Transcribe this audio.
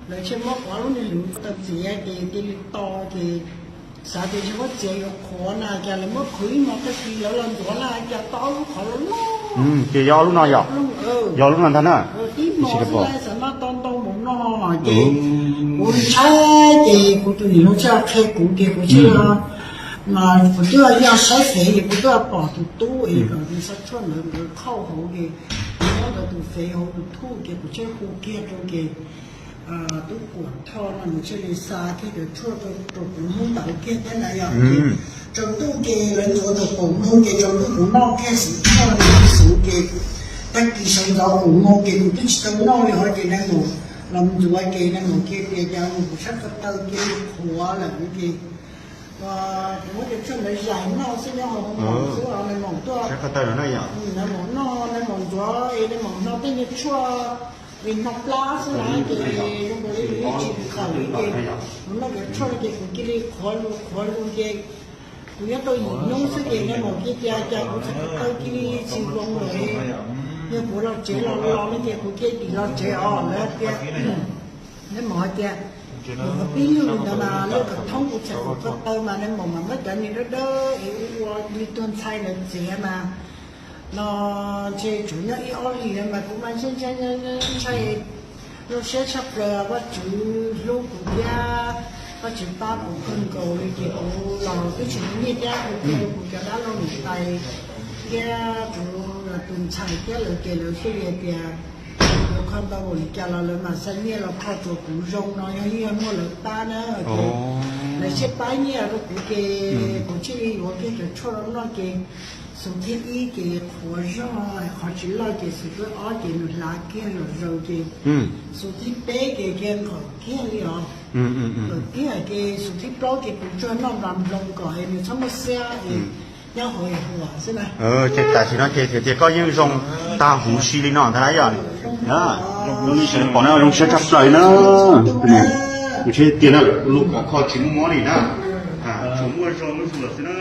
Lawv thiaj muab qhov lub niag lwm tau txiav ces cia li to ces xav tias tsis muab txiav yuav qhuav na, cas lawv muab qhwv ib hmos tag kis lawv los ntxuav na, cas tau ob lub qhov loj loj. Ces yog ob lub no yom? Yog ob lub no ntag na. Ib hmos xwb xav mas tau ntau npaum no ces kuv ntshai ces kuv tus niam hluas thiaj qhia kuv ces kuv thiaj kuv twb yog saib fev ces kuv twb pom tus tub es kom tus xav tshuaj ntawd nkawd qhauj hauv ces kuv nyob ntawd tus fev hauv tus thuj ces kuv thiaj hu kiag rau ces tub Kuam Thoj no nws thiaj li xa kiag cov tshuaj rau kuv hnub ntawd kiag thiab na yom. Ces tsaus ntuj ces lawv ntxuav thaum kaum moos ces tsaus ntuj kuv noj kiag xwb, noj kiag xwb ces tag kis sawv ntxov kaum moos ces kuv twb tsis tau noj li hos ces nais maum los ntxuav ces nais maum kiag tias cas kuv sab ko taw cia li qhuav lawm ces kuv muab cov tshuaj ntawd zais noj xwb nyob hauv hoo maum xwb os nais maum tuaj, nais maum noj nais maum ntxuav es nais maum hno tej niag tshuaj es hno plab xwb na ces zoo nkaus li kuv yeej tsis khawm li ces kuv noj cov tshuaj no ces kuv cia li qhuav lug qhuav lug ces kuv nyob tau yim hnub xwb ces nais maum cia li tias cas kuv txhais ko taw cia li tsis zoo lawm, yog kuv los tsev los los no ces kuv cia li los tsev os lawv tias. Nais maum hais tias, kuv pib lug li ntawd mas lawv kom thoob kuv txhais kuv ko taw mas nais maum mas muab cov niag dawb dawb es ua li tuag ntxhais lawv txiav mas no ntshe tsuas nyob ib ob hlis mas kuv mas ntshai ntshai zoo siab tshaj plaws Vajtswv hlub kuv thiab Vajtswv pab kuv kawg nkaus li ces kuv los twb tsis muaj nyiaj thiab kuv cia kuv cov dab laug niam tais thiab kuv tus ntxhais thiab lawv ces lawv thiaj li hais tias yuav kho ntau npaum li cas los lawv mam xa nyiaj los kho rau kuv zoo no yog yeej yog muaj lawv pab na ces lawv thiaj pab nyiaj rau kuv ces kuv thiaj li yuav kiag cov tshuaj no noj ces xus thib ib ces qhuav zog qhov tsis loj ces xus thib ob ces nws hlav kiag los zaws ces xus thib peb ces kiag nqawm kiag li os. Nqawm kiag ces xus thib plaub ces kuv tsuas noj nplas nploos kom es nws txhob muaj xiab es nyob hauv es huam xwb na. Ces tam sim no ces tias koj yeej zoo tag huv si li no ntag na yom. Zoo li sawv daws pom na zoo siab tshaj plaws na. Kuv tsis tias na, lub kom kho tsis muaj mob li na, tsuas muaj zoo lub xwb na.